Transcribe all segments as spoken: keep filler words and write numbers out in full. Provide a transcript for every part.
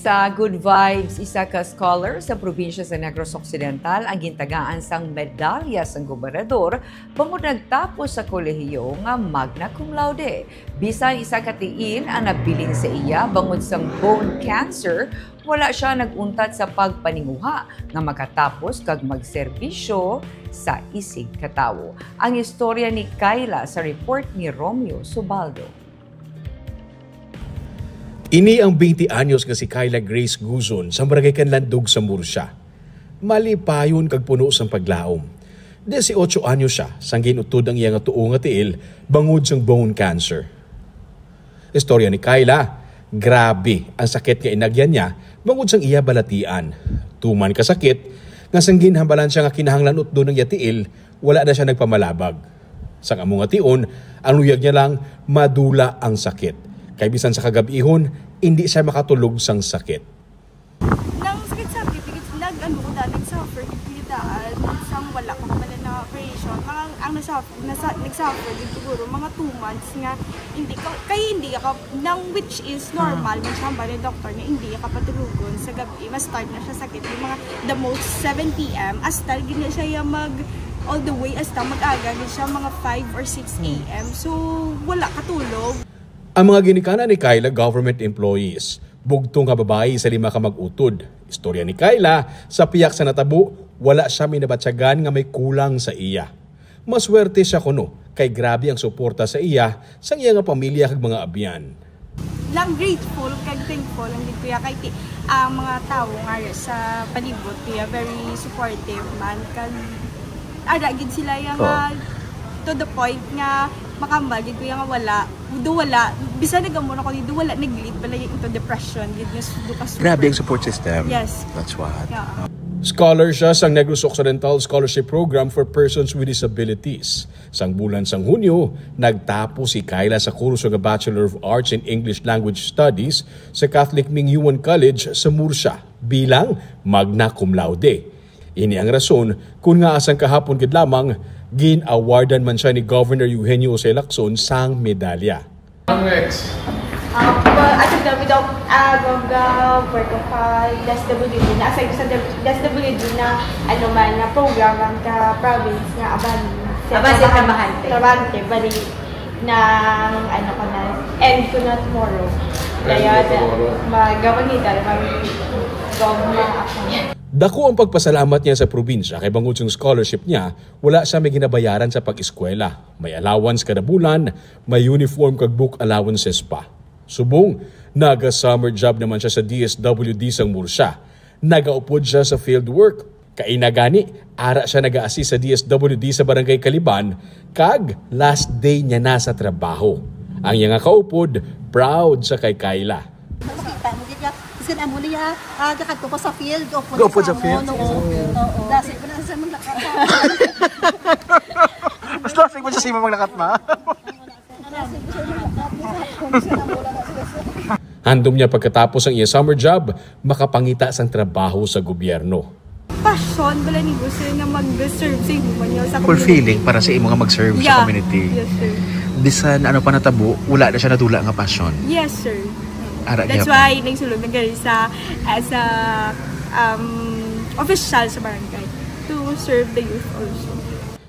Sa Good Vibes, isa ka scholar sa probinsya sa Negros Occidental ang gintagaan sang medalya sang gobernador bangod nagtapos sa kolehiyo nga magna cum laude. Bisan isa ka tiil ang nabilin sa iya bangod sang bone cancer, wala sia nag-untat sa pagpaninguha nga makatapos kag magserbisyo sa isig ka tawo. Ang istorya ni Kayla sa report ni Romeo Subaldo. Ini ang twenty anyos nga si Kayla Grace Guzon sa Barangay Canlandog sa Murcia. Malipayon kag puno sang paglaom. Dieciocho anyos sia sang gin-utod ang iya nga tuo nga tiil bangod sang bone cancer. Istorya ni Kayla, grabe ang sakit nga inagyan niya bangod sang iya balatian. Tuman ka sakit nga sang ginhambalan siya nga kinahanglan utdon ang iya tiil, wala na sia nagpamalabag. Sang amo nga tion, ang luyag niya lang madula ang sakit. Kay bisan sa kagab-ihon, indi sia makatulog sang sakit. Nang sakit-sakit, nag-, ano ko daan, nag-suffer gid ko daan, sang wala ko pa man na operation. Mga, ang nasuf-, nasa-, nag-suffer gid siguro, mga two months nga hindi ka, kay hindi ka, nang which is normal, man siya ba ni doktor nga hindi ka patulogon sa gabi, mas start na siya sakit, yung mga the most seven p m, hasta gid na siya yung mag, all the way, hasta mag-aga gid siya, mga five or six a m. So, wala katulog. Ang mga ginikanan ni Kayla, government employees. Bugtong nga babayi sa lima ka mag-utod. Istorya ni Kayla, sa piyak sa natabo, wala siya may nabatyagan nga may kulang sa iya. Maswerte siya kuno, kay grabe ang suporta sa iya, sang iya nga pamilya kag mga abyan. Lang grateful kag thankful ang gid kuya kay ti-, ang mga tawo nga sa palibot kuya very supportive man kag ara gid sila yang, Oh. ah, to the point nga makambal gid kuya nga wala, do wala, bisan nagamo na ko ni do wala, nag-lead pala yung into depression gid nga su-, do ka Grabe ang super- support system. Yes. That's what. Yeah. Scholar siya sang Negros Occidental Scholarship Program for Persons with Disabilities. Sang bulan sang Hunyo, nagtapos si Kayla sa kurso nga Bachelor of Arts in English Language Studies sa Catholic Mingyuan College sa Murcia bilang magna cum laude. Ini ang rason kon ngaa sang kahapon gid lamang gin-awardan man siya ni Governor Eugenio Jose Lacson sang medalya. Ang next. Ah, well, as a W, ah, gag-, work of, ah, D S W D na, aside sa D-, D S W D na, ano man, na program ang ka province nga Aban, Aban sa Trabahante. Trabahante, bali, nang, ano ko na, end ko na tomorrow. End Kaya, mo tomorrow. Mag-, mag-, mag-, gov na ako. Dako ang pagpasalamat niya sa probinsya kay bangod sang scholarship niya, wala siya may ginabayaran sa pag-eskwela. May allowance kada bulan, may uniform kag book allowances pa. Subong, naga-summer job naman siya sa D S W D sang Murcia. Nagaupod siya sa field work. Kaina gani, ara siya naga-assist sa D S W D sa Barangay Caliban, kag last day niya na sa trabaho. Ang iya nga kaupod, proud sa kay Kayla. Kita mo gid ka, kasi amo niya, ah, kakadto ko sa field, upod Upod sa sa field? Ano, oo. Oo. Dasi ko na sa mga Mas lasig mo siya sa imong mga nakatma. Handom niya pagkatapos ang iya summer job, makapangita sang trabaho sa gobyerno. Passion bala ni, sir, nga mag-serve sa imo man, sa Fulfilling community. Para sa imo nga mag-serve sa Yeah. community. Yes, sir. Bisan ano pa natabo, wala na siya nadula nga passion. Yes, sir. Ara That's gyapon. Why nagsulod na gani sa, as a, um, official sa barangay to serve the youth also.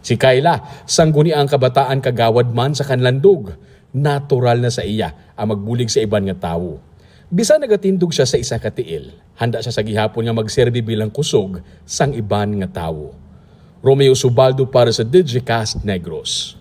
Si Kayla, sangguniang kabataan kagawad man sa Canlandog, natural na sa iya ang magbulig sa iban nga tawo. Bisan nagatindog siya sa isa ka tiil, handa siya sa gihapon nga magserbi bilang kusog sang iban nga tawo. Romeo Subaldo para sa Digicast Negros.